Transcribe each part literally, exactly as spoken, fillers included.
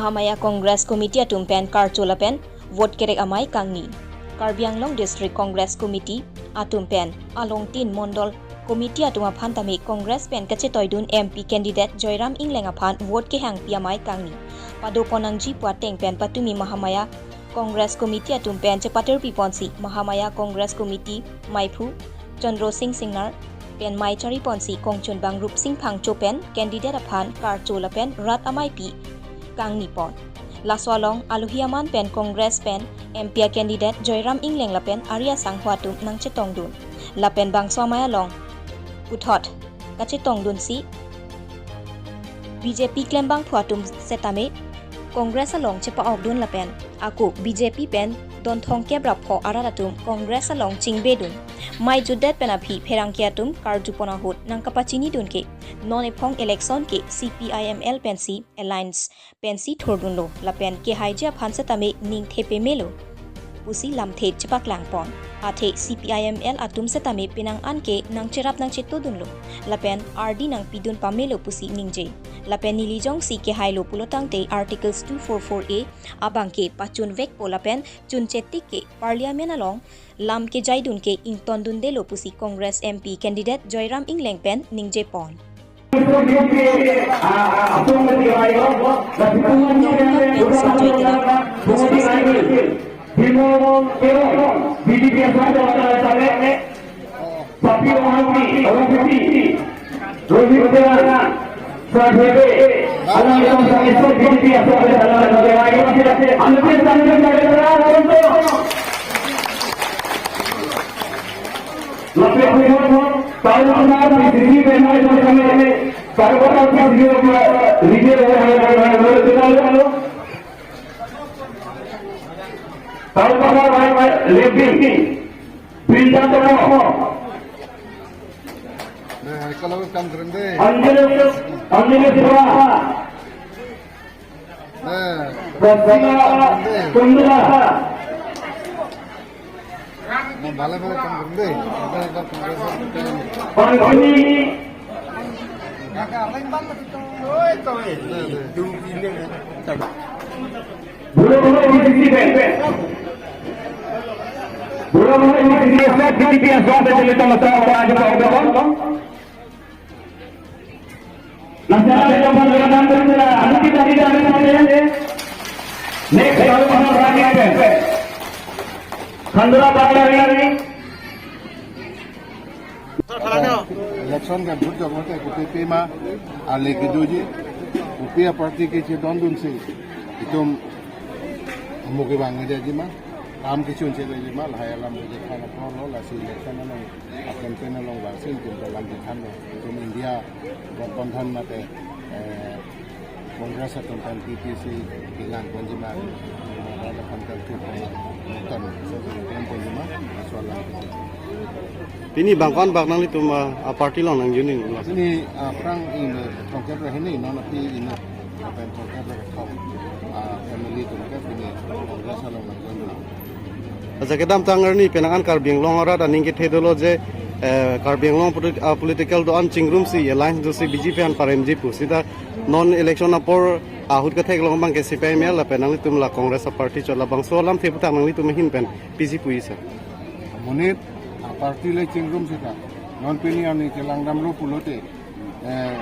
Mahamaya Congress Committee atum pen karcho lapen vote kerek amei kangni. Karbi Anglong District Congress Committee atum pen along tin Mondol Committee atum aphan tame Congress pen kachetoidun M P candidate Joyram Engleng aphan vote kehangpi amei kangni. Padopon nangji pu ateng pen patumi Mahamaya Congress Committee atum pen chepaterpi ponsi Mahamaya Congress Committee meiphu Chandra Singh Singnar pen mei chari ponsi kongchunbang Rupsing Phangcho pen candidate aphan karcho lapen rat ameipi kangni pon. Laso along alohi aman pen Congress pen M P a candidate Joyram Engleng lapen ari asangho atum nangchetongdun. Lapen bangso amei along puthot kachetongdunsi B J P klembangphu atum setame Congress along chepa-okdun lapen ako B J P pen don thomkep ra pho arat atum Congress along chingbedun. Mei jutdet pen aphi pherangke atum karjupon ahut nangkapachinidun ke non ephong election ke C P I M L pensi alliance pensi thurdunlo lapen kehaiji aphan setame ning thepemelo pusi lamthe chepaklang pon. Athe C P I M L atum setame penang an ke nangcherap nangchetodunlo lapen ardi nangpidun pamelo pusi ningje. Lapen neli jongsi kehailo pulotangte Articles two four four A abang ke pachunvekpo lapen chunchetik ke Parliament along lam kejaidun ke ingtondundelo pusi Congress M P candidate Joyram Engleng pen ningje pon. Anjali, Anjali Sura. Prasima Kundra. Pangkuni. Bula bula B C C pen. Bula bula B C C pen, B C C pen, aswang pen, jeli tama sa, apa aja, apa, apa. National Assembly, anu kita tidak ada. Next, kalau mana lagi ada. Khandura Bangla lagi. Election ke vote jok mate kopi pima ale kedoji, kopi a party ke chedondunsi itum amu kevang jajima, kam kechun cheji ma, lahai alam ke khana pro lo, lasi election along, a campaign along vangsin itum alam ke khana itum India Gathbandhan mate, eh, Congress atum pen T P C kelang ponjima, ada kan kan tu pon, kan ponjima, soal. Pini bang ko-an bak nanglitum, ah, a party along nang joining? Pini, ah, aphrang in, eh, thomkep ra hini, non aphi in, eh, pen thomkep ra thom, ah, family thomkep pini Congress along nang join. Aja kedamtang arni penang an Karbi Anglong arat aning kethe dolo je, eh, Karbi Anglong politi-, ah, political do-an chingrumsi alliance dosi B J P aphan paremji pu. Sita non election apor ahut ketheklong abang ke C P I M L lapen nanglitum la Congress a party chot, labangso alamthe puthot nanglitum ahin pen pisi pu isi. Monit a party le chingrum sita. Non pini arni chelangdamlo pulote, eh,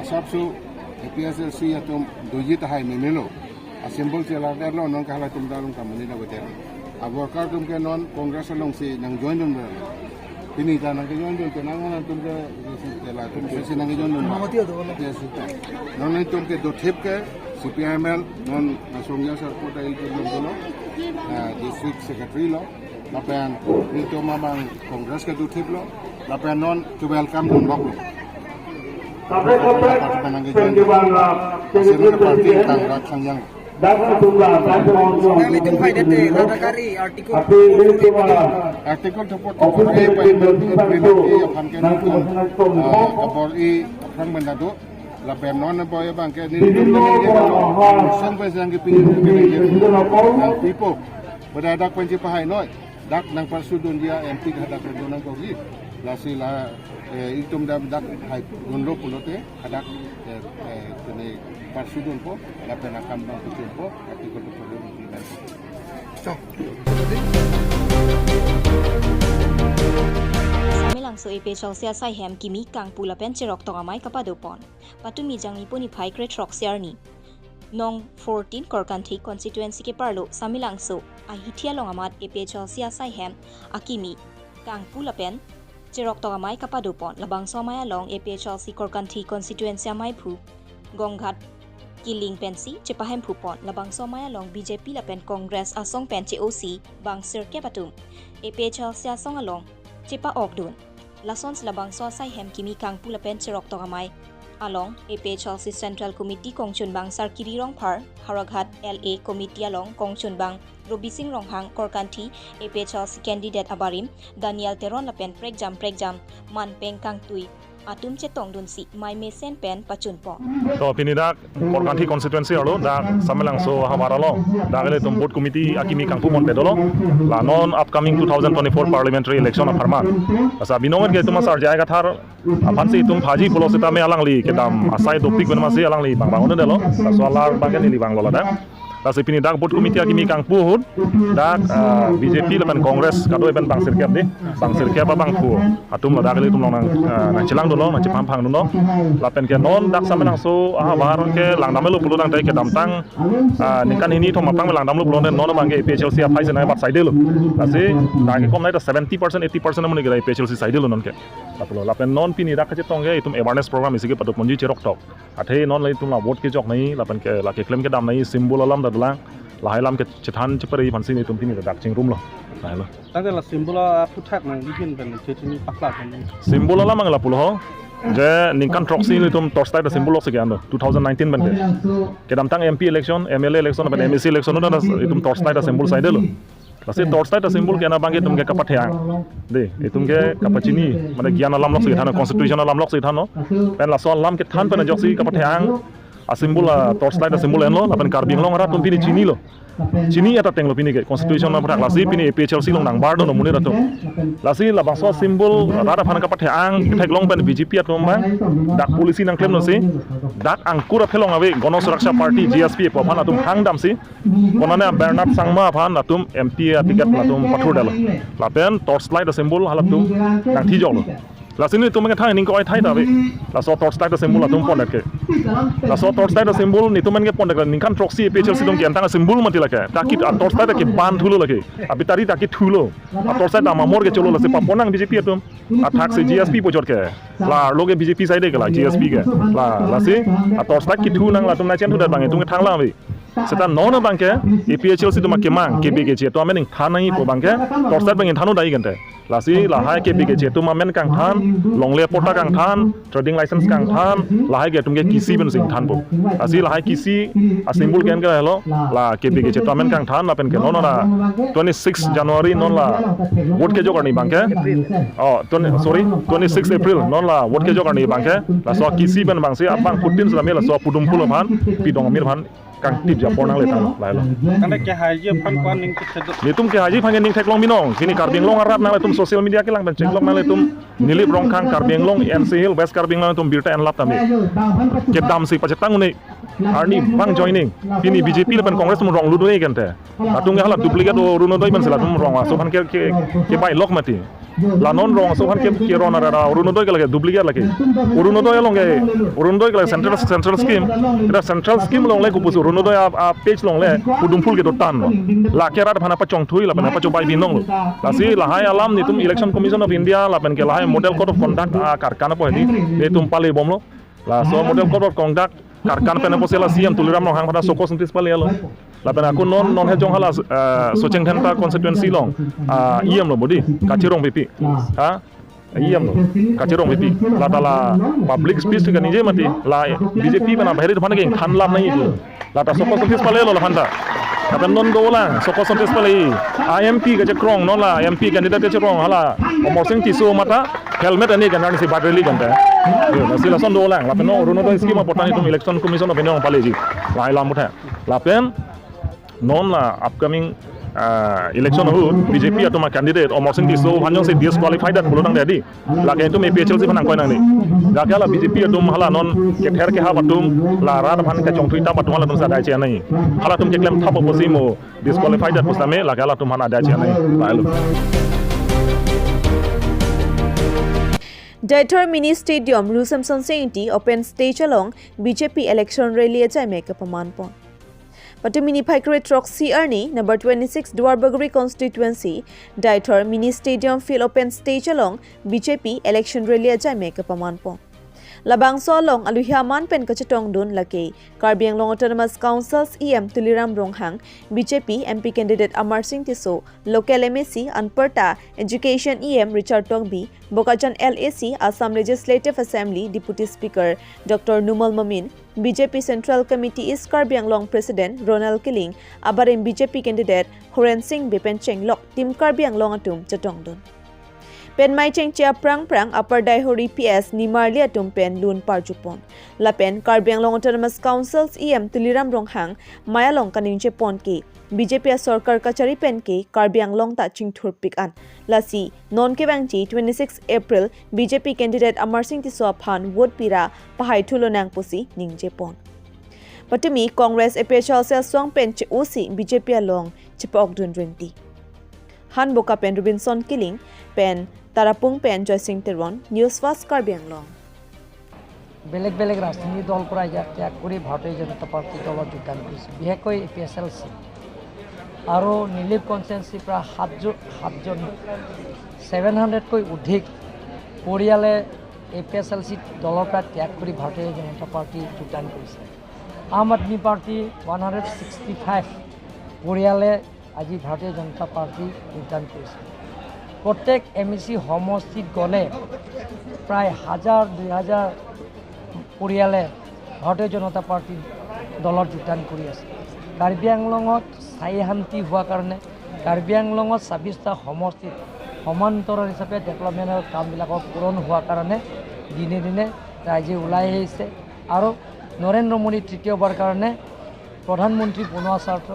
asapso A P H L C atum doji tahai memelo. A symbol chelarderlo, non ke halatum ta along ta monit ave te. A worker atum ke non Congress alongsi nang join dunlo. Pini ta nang ke join dun, penang an atum ke, ke latum si nang ke join dun. Yes, sita. Non itum ke dothip ke C P I M L, non Asongya Sarpo ta il ke dolo. Ah, district secretary lo. Lapen itum abang Congress ke dothip lo. Lapen non ke welcome dunbok lo. Party penang ke join. Asem ke party tang rat thangjang. Article two four four A pen, pen, pen, pen, pen, aphan ke nelitum, ah, kabor-i aphrang pen ta do. Lapen non boy abang ke nelitum, song pen sang ke pini, nang pipo. Pada dak pen chepahai noi. Dak nang parsudun dia M P ke hadak pen do nangkokji. Lasi la, eh, itum dam dak hai gunlo pulote hadak, eh, eh, kene parsu dunpo, lapen akam abang kechunpo, article two hundred twenty-nine. Samelangso A P H L C asaihem kimi kangpu lapen cheroktok amei kapadopon. Patumi Jangmi niphai krethrok arni, Nong fourteen Korkanthi constituency keparlo Samelangso ahithi along amat A P H L C asaihem akimi kangpu lapen cheroktok amei kapadopon. Labangso amei along A P H L C Korkanthi constituency ameiphu Gonghat Killing pensi chepahem phupon. Labangso amei along B J P lapen Congress asong pen che-osi bang sirkep atum A P H L C asong along chepa-okdun. Lasonsi labangso asaihem kimi kangpu lapen cheroktok amei along A P H L C Central Committee kongchunbang Sarkiri Rongphar, Howraghat L A Committee along kongchunbang Robising Ronghang, Korkanthi A P H L C candidate abarim Daniel Teron lapen prekjam prekjam manpeng kangtui atum chetongdunsi mei mesen pen pachunpon. To pini dak Korkanthi constituency arlo dak Samelangso ahavar along dak ilitum booth committee akimi kangpupon pe dolo. La non upcoming two thousand twenty-four parliamentary election apharman. Asa binong ke itum asar J I Kathar aphansi itum phaji pulo sitame alangli kedam asai dopik pen masi alangli bang bang un-edetlo. Laso alar abang ke neli vanglo ladak. Lasi pini dak booth committee akimi kangpu ahut dak, ah, B J P lapen Congress kadokave pen bang sirkep dei, bang sirkep abangphu atum ladak ilitum along nang, ah, nangchelangdunlo, nangchephamphangdunlo. Lapen ke non dak Samelangso ahavar ke langdamlo pulo tangte kedamtang, ah, ningkan hini thom aphrang langdamlo pulo tangte non abang ke A P H L C aphai si nangbat saidelo. Lasi dak ke kom nai ta seventy percent, eighty percent amonit ke A P H L C saidelo non ke. Lapulo lapen non pini dak kachetong ke itum awareness program isi kepadoponji cheroktok. Athe non la itum la vote kejok nangji, lapen ke la keklem kedam nangji, symbol alam ta dolang. Lahai alam kechethan chepare aphansi nelitum pini dak chingrumlo. Lahai lo. Tangte la symbol aphuthak nangji ahin pen chini pakla pen. Symbol alam abang lapulo ho. Je ningkan throksi nelitum torchlight asymbol loksi ke-an do, two thousand nineteen pen ke. Kedamtang M P election, M L A election, lapen M A C election, non itum torchlight asymbol saidelo. Lasi torchlight asymbol ke-an abang ke itum ke kapathe-ang. Dei, itum ke kapachini, mane gyan alam loksi thanlo, constitution alam loksi thanlo. Pen laso alam kethan pen ajoksi kapathe-ang asymbol, a torchlight asymbol enlo, lapen Karbi Anglong arat atum pini chinilo. Chini ata tenglo pini ke constitution aphuthak, lasi pini A P H L C along nangbardunlo monit atum. Lasi labangso asymbol rat aphan kapathe-ang theklong pen B J P atum abang dak policy nangklemlo si dak angkur aphelong ave Gana Suraksha Party, G S P pu aphan atum hangdamsi konane Bernard Sangma aphan latum M P aticket latum pathurdetlo. Lapen torchlight asymbol halatum nangthijoklo. Lasi nelitum ke thang ning ko-ai thai ta ave. Laso torchlight asymbol latum pondet ke. Laso torchlight asymbol nelitum ke pondet ke ningkan throksi A P H L C atum ke-an tang asymbol mati lake. Dak ke a torchlight ke ban thulo lake. A battery dak kethulo. A torchlight ta mamor ke cholo lasi paponang B J P atum. Athaksi G S P pu ajok ke. La arlo ke B J P side ke la G S P ke. La, lasi a torchlight kethu nang latum nangchenthudet abang itum ke thanglang ave. Seta non abang ke A P H L C atum akemang K B K G atum amen ingthan nangji pu abang ke torchlight abang ingthan-o dai kente. Lasi lahai K B K G atum amen kangthan, longle patta kangthan, trading license kangthan, lahai ke itum ke kisi pensi ingthanpo. Lasi lahai kisi asymbol ke-an ke lahelo, la K B K G atum amen kangthan, lapen ke non la twenty-six January non la vote kejok arni abang ke. Oh, twenty, sorry, twenty-six April non la vote kejok arni abang ke. Laso kisi pen abangsi abangphutin si lame laso Pudum Phul aphan, Pidong Amir aphan kangtip ja apor nangle tang lahelo. Tangte kehaiji aphan ko-an ning thektheklong? Nelitum kehaiji aphan ke ning theklong binong. Pini Karbi Anglong arat nanglitum social media kelang pen cheklong nanglitum Nilip Rongkhang Karbi Anglong, N C Hills, West Karbi Anglong atum birta enlap tame. Kedamsi pachetang un-e arni abang joining. Pini B J P lapen Congress atum rong lutdun-e kente. Latum ke hala duplicate Orunodoi pensi latum rong aso aphan ke, ke, kebai lok mati. La non rong aso aphan ke, keron ara Orunodoi ke lake duplicate lake. Orunodoi along ke, Orunodoi ke lake central, central scheme. Ita central scheme along le kopusi Orunodoi a, a page along le Pudum Phul kedotan lo. Lake rat aphan pachongthui lapen pachobai binong lo. Lasi lahai alam nelitum Election Commission of India lapen ke lahai Model Code of Conduct akarkan apo hedi nelitum pale bomlo. Laso Model Code of Conduct karkan pen apotsi la C E M Tuliram Ronghang aphan show cause notice palelo. Lapen ako non, non hejong hala, eh, Socheng Dhenta constituency along, ah, E M lo bodi, Kache Rongpipi. Ha? E M lo, Kache Rongpipi. Lata la public speech kaningje mati, la B J P pen abaheri aphan ke ingthan lam nangji pu. Lata show cause notice palelo laphanta. Lapen non dolang, show cause notice pale. I M P kachekrong, non la M P candidate kachekrong, hala Amarsing Tisso mata helmet ani kan arnisi bat rally kente. Yo, lasi lason dolang, lapen non Orunodoi scheme apot ta nelitum Election Commission of India along paleji. Lahai alam puthot. Lapen non la upcoming, ah, election ahut B J P atum a-candidate Amarsing Tisso aphan jongsi disqualified det pulo tangte adi, lake itum A P H L C aphan nangkoi nangne. Lake hala B J P atum hala non kether kehap atum, la rat aphan kachongthui tap atum halatum si adai che-an nangji. Halatum keklem thap apotsi mo disqualified det pusitame lake halatum aphan adai che-an nangji. Lahelo. Deithor Mini Stadium, Ru Semsonsing Ingti open stage along B J P election rally ajaime kepamanpon. Patumi niphai kre-throksi arni, number twenty-six Duarbagori constituency, Deithor Mini Stadium field open stage along B J P election rally ajaime kepamanpon. Labangso along aluhi aman pen kachetongdun lake Karbi Anglong Autonomous Council C E M Tuliram Ronghang, B J P M P candidate Amarsing Tisso, local M A C anparta Education E M Richard Tokbi, Bokajan L A C Assam Legislative Assembly Deputy Speaker Doctor Numal Momin, B J P Central Committee East Karbi Anglong President Ronald Killing, abarim B J P candidate Horen Sing Bey pen chenglok Team Karbi Anglong atum chetongdun. Pen mei chengche aphrang phrang Upper Deithor P S Nimarli atum pen lun parjupon. Lapen Karbi Anglong Autonomous Council C E M Tuliram Ronghang mei along kaningjepon ke B J P asorkar kachari pen ke Karbi Anglong ta chingthurpik an. Lasi non kevangji twenty-six April B J P candidate Amarsing Tisso aphan vote pira pahai thulonang pusi ningjepon. Patumi Congress A P H L C asong pen che-osi B J P along chepa-okdun rinti. Hanboka pen Robinson Killing pen Tarapung pen Joysing Teron, News Fast Karbi Anglong. বেলেগ বেলেগ ৰাজনৈতিক দলৰ পৰা ইয়াত ত্যাগ কৰি ভাৰতীয় জনতা পাৰ্টি দলত যোগদান কৰিছে, বিশেষকৈ এ পি এছ এল চি আৰু নিলিপ কনষ্টিটুৱেঞ্চিৰ পৰা সাতজন সাতজন ছেভেন হাণ্ড্ৰেডকৈ অধিক পৰিয়ালে এ পি এছ এল চি দলৰ পৰা ত্যাগ কৰি ভাৰতীয় জনতা পাৰ্টি যোগদান কৰিছে। আম Aadmi party one hundred sixty five পৰিয়ালে আজি ভাৰতীয় জনতা পাৰ্টি যোগদান কৰিছে। প্ৰত্যেক এম ই চি সমষ্টিত গ'লে প্ৰায় হাজাৰ দুই হাজাৰ পৰিয়ালে ভাৰতীয় জনতা পাৰ্টি দলত যোগদান কৰি আছে। কাৰ্বি আংলঙত স্থায়ী শান্তি হোৱাৰ কাৰণে, কাৰ্বি আংলঙত ছাব্বিছটা সমষ্টিত সমান্তৰাল হিচাপে ডেভেলপমেণ্টৰ কামবিলাকৰ পূৰণ হোৱাৰ কাৰণে দিনে দিনে ৰাইজে ওলাই আহিছে আৰু নৰেন্দ্ৰ মোদী তৃতীয়বাৰ কাৰণে প্ৰধানমন্ত্ৰী বনোৱা স্বাৰ্থ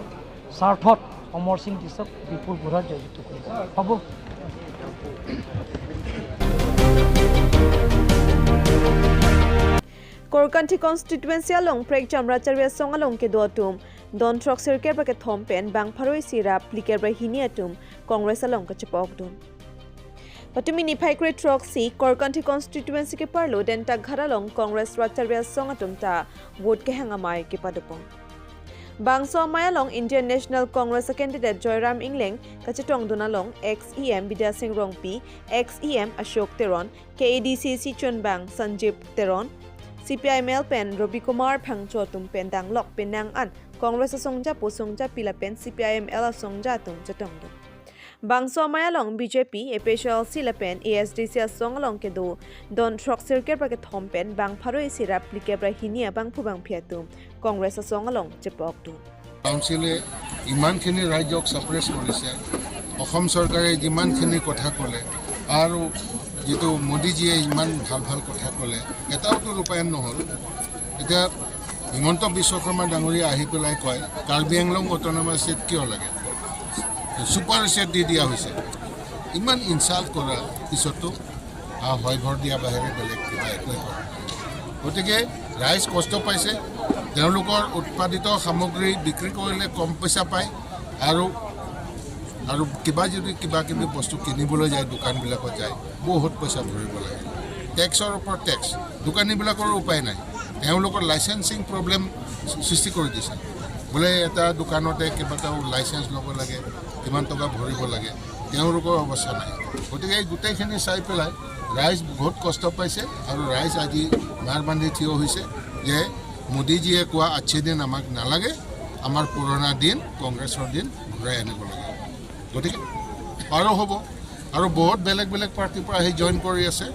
স্বাৰ্থত অমৰ সিং টিছক বিপুল ভোটত জয়যুক্ত কৰিব। হ'ব। Korkanthi constituency along prekjam Rat Charve Asong along kedo atum don throksi kre-kep ra kethom pen bang pharo isi ra phlikep ra hini atum Congress along kachepa-okdun. Patumi niphai kre-throksi Korkanthi constituency keparlo Dentakghat along Congress Rat Charve Asong atum ta vote kehang amei kepadopon. Bangso amei along Indian National Congress candidate Joyram Engleng kachetongdun along ex E M Bidya Sing Rongpi, ex E M Ashok Teron, K A D C C chunbang Sanjib Teron, C P I M L pen Robi Kumar Phangcho atum pen danglok penang an Congress asongja pu songja pila pen C P I M L asongja atum chetongdun. Bangso amei along B J P, A P H L C lapen A S D C asong along kedo don throksi kre-kep ra kethom pen bang pharo isi ra phlikep ra hini abangphu bangphi atum Congress asong along chepa-okdun. কাউন্সিলে ইমানখিনি ৰাইজক ছাপ্ৰেছ কৰিছে, অসম চৰকাৰে যিমানখিনি কথা ক'লে আৰু যিটো মোদীজীয়ে ইমান ভাল ভাল কথা ক'লে, এটাওতো ৰূপায়ণ নহ'ল। এতিয়া হিমন্ত বিশ্ব শৰ্মা ডাঙৰীয়া আহি পেলাই কয়, "কাৰ্বি আংলং অট'নমাছ ষ্টেট কিয় লাগে? ছুপাৰ ষ্টেট দি দিয়া হৈছে।" ইমান ইনচাল্ট কৰাৰ পিছতো আহ, হয় ভৰ দিয়া বাহিৰে বেলেগ কিবা একোৱে হোৱা নাই। গতিকে ৰাইজ কষ্ট পাইছে, তেওঁলোকৰ উৎপাদিত সামগ্ৰী বিক্ৰী কৰিলে কম পইচা পায় আৰু, আৰু কিবা যদি কিবা কিবি বস্তু কিনিবলৈ যায়, দোকানবিলাকত যায়, বহুত পইচা ভৰিব লাগে। টেক্সৰ ওপৰত টেক্স, দোকানীবিলাকৰো উপায় নাই, তেওঁলোকৰ লাইচেন্সিং প্ৰব্লেম সৃষ্টি কৰি দিছে। বোলে এটা দোকানতে কেইবাটাও লাইচেন্স ল'ব লাগে, কিমান টকা ভৰিব লাগে, তেওঁলোকৰ অৱস্থা নাই। গতিকে এই গোটেইখিনি চাই পেলাই ৰাইজ বহুত কষ্ট পাইছে আৰু ৰাইজ আজি মাৰ বান্ধি থিয় হৈছে যে মোদীজীয়ে কোৱা আচ্ছে দিন আমাক নালাগে, আমাৰ পুৰণা দিন, কংগ্ৰেছৰ দিন ঘূৰাই আনিব লাগে। গতিকে পাৰো হ'ব আৰু বহুত বেলেগ বেলেগ পাৰ্টিৰ পৰা আহি জইন কৰি আছে।